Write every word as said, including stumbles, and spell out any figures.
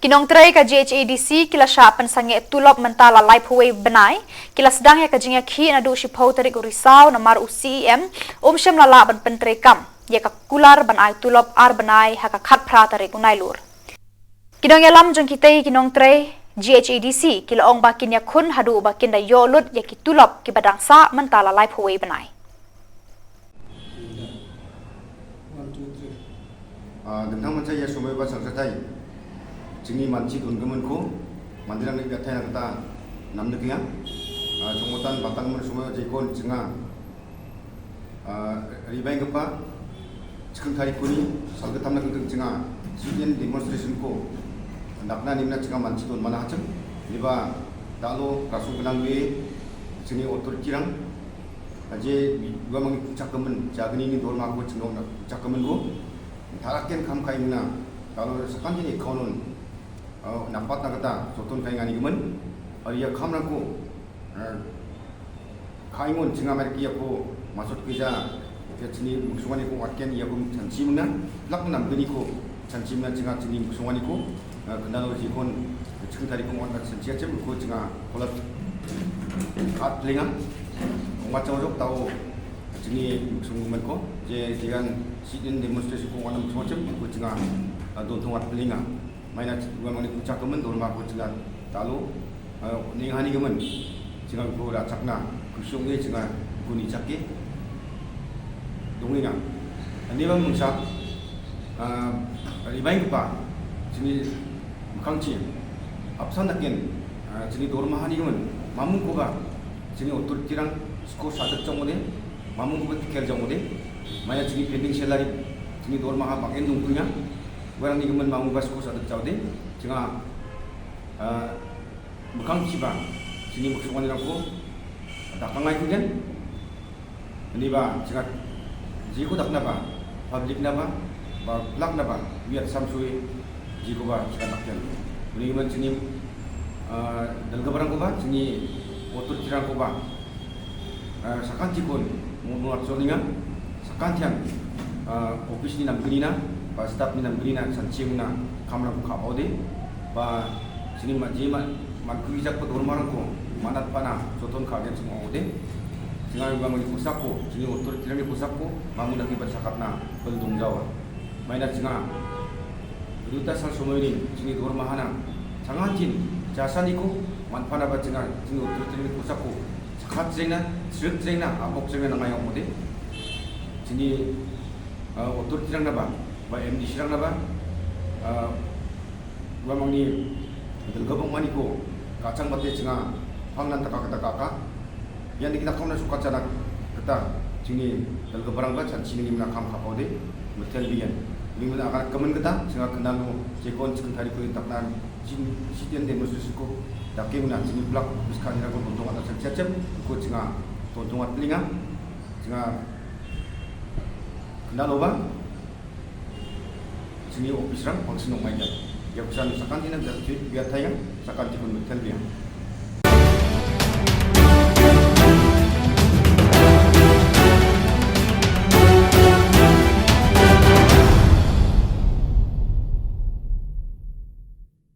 Ki nongtrei ka G H A D C ki la sha pynsange tulop mynta la laiphew bnai, ki la sdang ia ka jingïakhi naduh shiphew tarik u Risaw namar u C E M umshym la lah ban pyntreikam ia ka kular ban ai tulop ar bnai ha ka khatphra tarik u Nailur. Ki nongïalam jong kitei ki nongtrei G H A D C ki la ong ba kin ïakhun haduh ba kin da ïoh lut ia ki tulop kiba dang sah mynta la laiphew bnai. Ah, dingtang mancha ia somoi ba sangsatai jingni manchi dongiminko manderangni biataina gita namnikenga. Ah, chongotan batanggimin somoi jekon chinga, ah, ribaenggipa chiking tarikoni salgittamna gilgil chinga sit-in demonstrationko dakna nimna chinga manchi donmana hachim. Iba dalo rasong gnang gue chingni authority-rang aje uamangni puchakgimin jagnini dormako chingona puchakgiminbo taraken kam kaimna dalo sakantini account-on, ah, napatna gita joton kainganigimin. Aro ia kamrangko, ah, kaingon chinga merki iako masot gija ia chini miksonganiko watken iako chanchimina plak namgniko chanchimina chinga chini miksonganiko, ah, kendalo jikon chiking tarikon watna chanchiachim ko chinga kolap at plenga. Ongachang jok tao chini miksonggiminko je jegan sit-in demonstration ko watna miksongachim ko chinga, ah, dontong at plenga. Maina uamangni puchakgimin dormako chinga dalo, ah, ninghanigimin chinga uko rachakna kusi ong·e chinga uko nichake dongenga. Aniba mingsa, ah, ribaenggipa chini mikkangchi apsan daken, ah, chini dormahanigimin mamungkoba chini authority-rang skul sadik jangode, mamungkoba tikel jangode, maina chini pending salary, chini dormaha bang·en dongkuenga. Uarangni gimin mamungba skul sadik jaode, chinga, ah, mikkangchiba chini miksonganirangko dakangaikugen. Iniba chinga jiko daknaba, public-naba, ba plak-naba, uiat samsue jikoba chinga dakgen. Uni gimin chini, ah, dalgiparangkoba, chini authority-rangkoba, ah, sakantikon mo-, mo-, atsolinga, sakantian, ah, office-ni namgnina, ba staff-ni namgnina, chanchiemna, kamrangko ka·baode, ba chini ma-, je ma-, mankugijagipa dormarangko manatpana joton ka·gen song·ode, chinga uamangni kosako, chini authority-rangni kosako, mamung dake ba chakatna bil dongjawa. Maina chinga, duta sal somoini chini dormahana, changantin, jasaniko, manpanaba chinga, chini authority-rangni kosako, chakatjrengna, srikjrengna, apokjrengna nangaiongode. Chini, ah, authority-rangnaba, ba M D C-rangnaba, ah, uamangni dilgabongmaniko ka·changbate chinga pangnan taka gita ka·aka. Ian nikna kamna sokachana gita chini dilgiparangba chanchini nimna kam ka·ode mitel bian. Nimna agar kemen gita chinga kenalo jekon chiking tarikoni dakna chin-, sit-in demonstration-ko dake mena chini plak biskanirangko bontong atna chanchiachim ko chinga bontong atlinga. Chinga kenaloba chini office-rang bangsin ong·aigen. Ia kusan sakantina biat-, biataenga, sakantikon mitel biang.